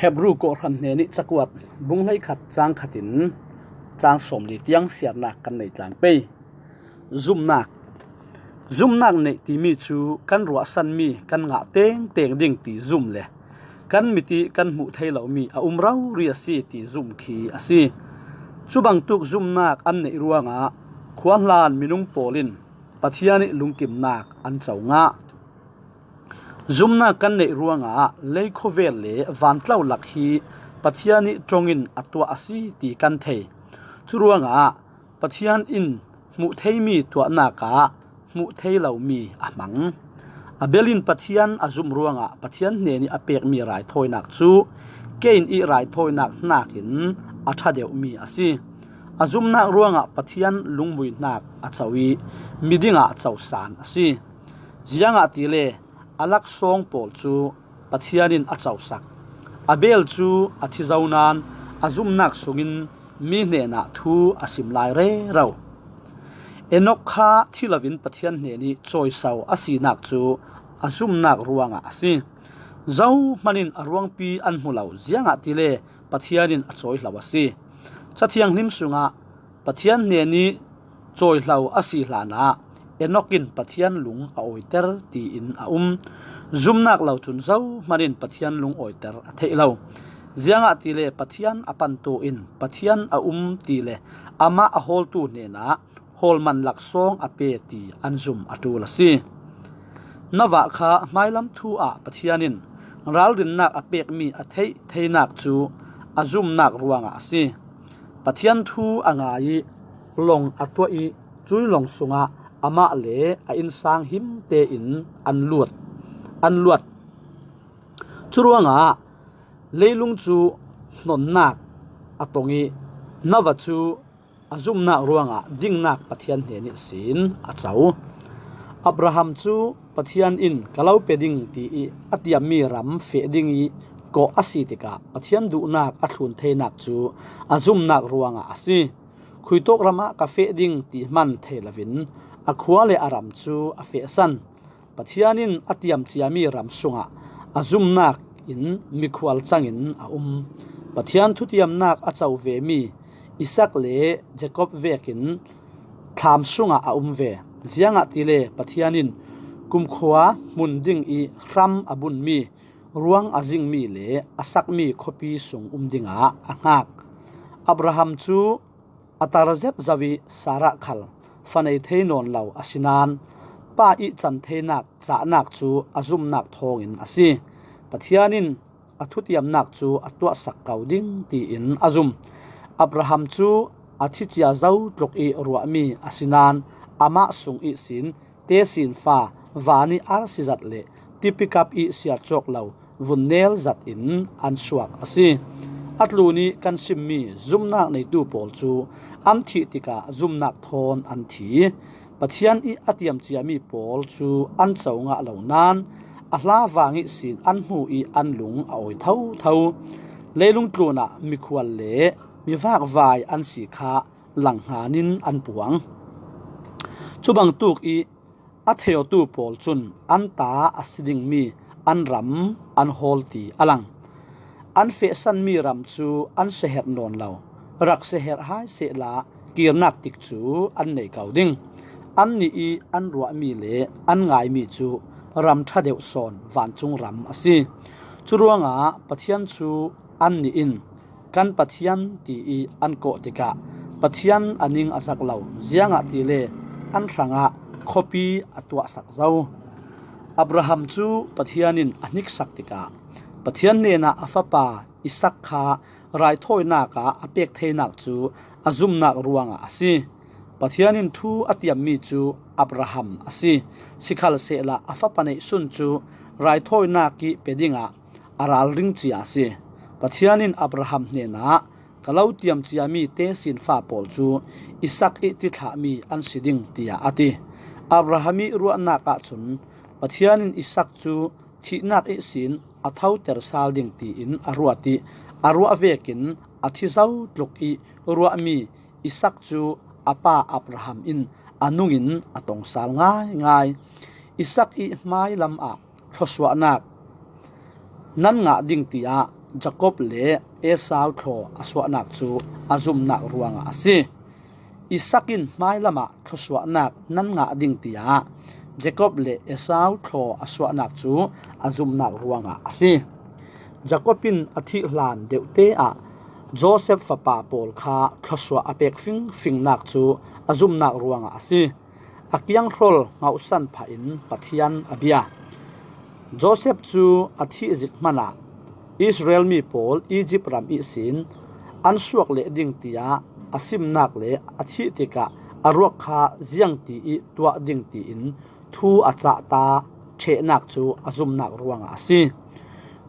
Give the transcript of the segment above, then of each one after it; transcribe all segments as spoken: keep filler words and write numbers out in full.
Hebru kawhhran hnenih cakuat bung hleikhat cang khatin cang sawmli tiang siarnak kan nei tlang pei. Zumnak. Zumnak neih timi cu kan ruahsanmi kan ngah tengteng ding ti zum le kan mit ih kan hmuh thei lomi a um rori a si ti zum khi a si. Cubangtuk zumnak an neih ruangah khuahlan minung pawl in Pathian ih lungkimnak an co ngah. Zumnak kan neih ruangah lei khawvel le vantlo lak hi Pathian ih ṭong in a tuah a si ti kan thei. Curuangah Pathian in hmuh theimi tuahnak ah hmuh thei lomi a hmang. Abel in Pathian a zumh ruangah Pathian hnenih a pekmi raithawinak cu Kain ih raithawinak hnakin a ṭha deuhmi a si. A zumhnak ruangah Pathian lungmuihnak a co ih miding ah a cosan a si. Ziangahtile a laksawng pawl cu Pathian in a cosak. Abel cu a thi zo nain a zumhnak sungin mi hnenah thu a sim lai rero. Enok kha thi loin Pathian hnenih cawiso a sinak cu a zumhnak ruangah a si. Zohman in a ruangpi an hmu lo, ziangahtile Pathian in a cawihlo a si. Cathianghlim sungah Pathian hnenih cawihlo a si hlanah Enok in Pathian lung a awiter tiin a um. Zumnak lo cun zohman in Pathian lung awiter a theih lo. Ziangahtile Pathian a pantu in Pathian a um ti le amah a hawltu hnenah hawlman laksawng a pe ti an zum a ṭul a si. Noah kha hmailam thu ah Pathian in ralrinnak a pekmi a theih theinak cu a zumnak ruangah a si. Pathian thu a ngai ih lawng a tuah ih cuih lawng sungah amah le a innsang him tein an luat, an luat. Curuangah leilung cu hnonnak a tong ih Noah cu a zumhnak ruangah dingnak Pathian hnen ihsin a co. Abraham cu Pathian in ka lo pe ding ti ih a tiammi ram feh ding ih kawh a si tikah Pathian duhnak a thlun theinak cu a zumhnak ruangah a si. Khuitawk ram ah ka feh ding ti hman thei loin a khua le a ram cu a fehsan. Pathian in a tiam ciami ram sungah a zumhnak in mikhual cangin a um. Pathian thutiamnak a co vemi Isak le Jakob vekin thlam sungah a um ve. Ziangahtile Pathian in kumkhua hmun ding ih hram a bunmi, ruang a zingmi le a sakmi khuapi sung um dingah a hngak. Abraham cu a tar zet zo ih Sarah khal fa nei thei nawn lo a si nain pa ih can theinak cahnak cu a zumhnak thawngin a si. Pathian in a thutiamnak cu a tuahsak ko ding tiin a zum. Abraham cu a thi cia zo tluk ih ruahmi a si nain amah sung ihsin tesinfa van ih arsi zat le tipikap ih siar cawk lo vunnel zat in an suak a si. A tlun ih kan simmi zumhnak neitu pawl cu an thih tikah zumhnak thawn an thi. Pathian ih a tiam ciami pawl cu an co ngah lo nain a hla vang ihsin an hmu ih an lung a awi thotho. Leilung tlunah mikhual le mivak vai an si kha langhngan in an puang. Cubangtuk ih a theotu pawl cun an ta a si dingmi an ram an hawl ti a lang. An fehsanmi ram cu an siaherh nawn lo, rak siaherh hai sehla kirnak tik cu an nei ko ding. Annih ih an ruahmi le an ngaimi cu ram ṭha deuh sawn vancung ram a si. Curuangah Pathian cu annih in kan Pathian ti ih an kawh tikah Pathian a ning a zak lo, ziangahtile an hrangah khuapi a tuahsak zo. Abraham cu Pathian in a hniksak tikah Pathian hnenah a fapa Isak kha raithawinak ah a pek theinak cu a zumhnak ruangah a si. Pathian in thu a tiammi cu Abraham a si. Sikhalsehla a fapa neihsun cu raithawinak ih pe dingah a ralring cia a si. Pathian in Abraham hnenah ka lo tiam ciami tesinfa pawl cu Isak ih tithlahmi an si ding, tiah a ti. Abraham ih ruahnak ahcun Pathian in Isak cu thihnak ihsin a thoter sal ding tiin a ruat ih a ruah vekin a thi zo tluk ih ruahmi Isak cu a pa Abraham in a nungin a tong sal ngaingai. Isak ih hmailam ah thluasuahnak nan ngah ding tiah Jakob le Esau thlaw a suahnak cu a zumnak ruangah a si. Isak in hmailamah thluasuahnak nan ngah ding tiah Jakob le Esau thlaw a suahnak cu a zumnak ruangah a si. Jakob in a thih hlan deuhte ah Joseph fapa pawl kha thluasuah a pek fingfingnak cu a zumnak ruangah a si. A kianghrol hngauhsan phah in Pathian a bia. Joseph cu a thih zik hmanah Israel mi pawl Izipt ram ihsin an suak leh ding tiah a simnak le a thih tikah a ruak kha ziangti ih tuah ding tiin thu a cahta ṭhehnak cu a zumnak ruangah a si.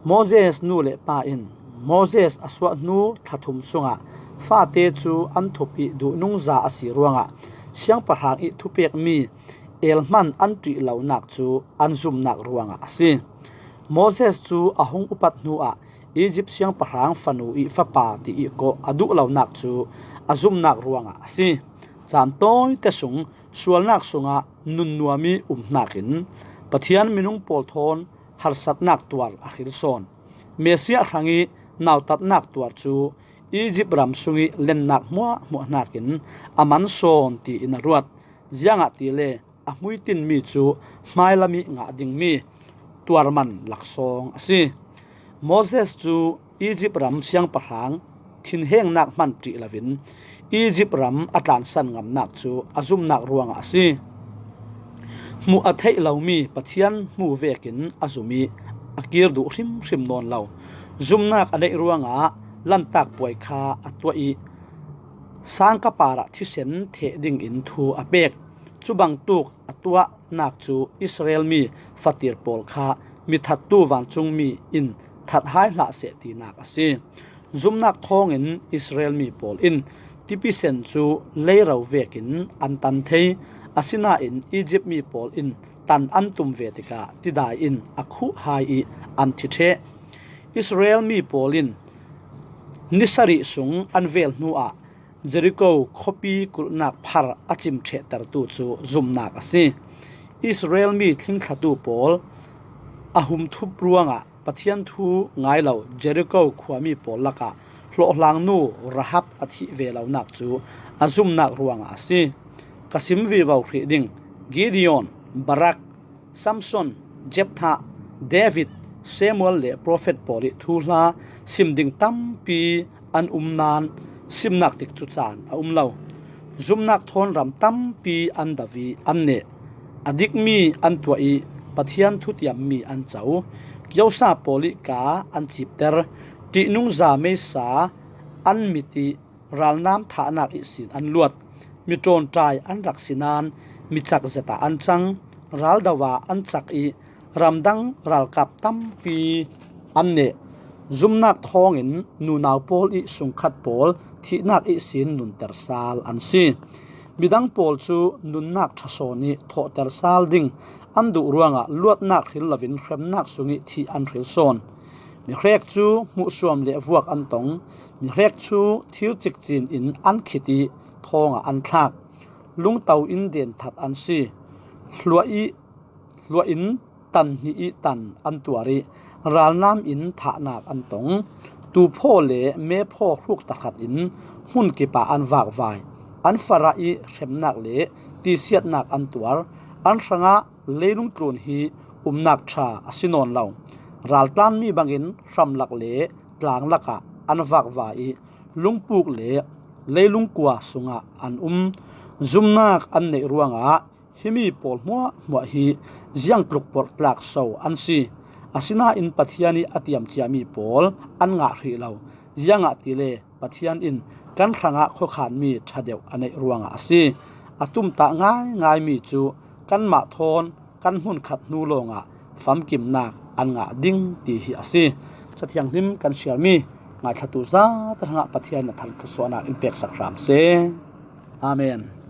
Moses nu le pa in Moses a suah hnu thla thum sungah fate cu an thup ih duhnungza a si ruangah siangpahrang ih thupekmi el hman an ṭih lonak cu an zumnak ruangah a si. Moses cu a hung upat hnuah Izipt siangpahrang fanu ih fapa ti ih kawh a duh lonak cu a zumnak ruangah a si. Caan tawite sung sualnak sungah nunnuam ih um hnakin Pathian minung pawl thawn harsatnak tuar a hril sawn. Messiah hrangih nautatnak tuar cu Izipt ram sungih lennak hmuahhmuah hnakin a man sawn tiin a ruat. Ziangahtile a hmuitinmi cu hmailam ih ngah dingmi tuarman laksawng a si. Moses cu Izipt ram siangpahrang thinhengnak hman ṭih loin Izipt ram a tlansan ngamnak cu a zumnak ruangah a si. Hmuh a theih lomi Pathian hmu vekin a zum ih a kir duh hrimhrim nawn lo. Zumnak a neih ruangah lantak puai kha a tuah ih sangka parah thisen theh dingin thu a pek. Cubangtuk a tuahnak cu Israel mi fatir pawl kha mithattu vancungmi in that hai hlah seh tinak a si. Zumnak thawngin Israel mi pawl in tipisen cu leiro vekin an tan thei, asinain Izipt mi pawl in tan an tum ve tikah tidai in a khuh hai ih an thi ṭheh. Israel mi pawl in ni sarih sung an vel hnuah Jericho khuapi kulhnak phar a cim ṭhehtertu cu zumnak a si. Israel mi thlingthlatu pawl a hum thup ruangah Pathian thu ngai lo Jericho khuami pawl lakah hlawhhlangnu Rahab a thih ve lonak cu a zumnak ruangah a si. Ka sim vivo hrih ding Gideon, Barak, Samson, Jephthah, David, Samuel le profet pawl ih thuhla sim ding tampi an um nain simnak tikcu caan a um lo. Zumnak thawn ram tampi an do ih an neh. A dikmi an tuah ih Pathian thutiammi an co. Kiosa pawl ih ka an cipter. Ṭihnungza meisa an mit ih ralnam thahnak ihsin an luat. Mi ṭawnṭai an rak si nain mi cak zet ah an cang. Ral do ah an cak ih ramdang ralkap tampi an neh. Zumnak thawngin nunau pawl ih sungkhat pawl thihnak ihsin nunter sal an si. Midang pawl cu nunnak ṭha sawn ih thawhter sal ding an duh ruangah luatnak hril loin hremnak sungih thih an hril sawn. Mi hrek cu hmuhsuam le vuak an tong. Mi hrek cu thir cikcin in an khit ih thawngah an thlak. Lungto in denthat an si. Hluah ih, hluah in tan hnih ih tan an tuar ih ralnam in thahnak an tong. Tuuphaw le meephaw hruk tahratin hmun kipah an vakvai. An farah ih hremnak le tisiatnak an tuar. An hrangah leilung tlun hi umnak ṭha a si nawn lo. Raltlanmi bangin hramlak le tlang lakah an vakvai ih lungpuk le leilung kua sungah an um. Zumnak an neih ruangah himi pawl hmuahhmuah hi ziangtluk porh tlak so an si. Asinain Pathian ih a tiamciami pawl an ngah hrih lo. Ziangahtile Pathian in kan hrangah khuakhanmi ṭha deuh a neih ruangah a si. A tumtah ngaingaimi cu kanmah thawn kan hmunkhat hnu lawngah famkimnak an ngah ding ti hi a si. Cathianghlim kan siarmi ngaithlatu zate hrangah Pathian in a thangṭhatsuahnak in peksak hram seh. Amen.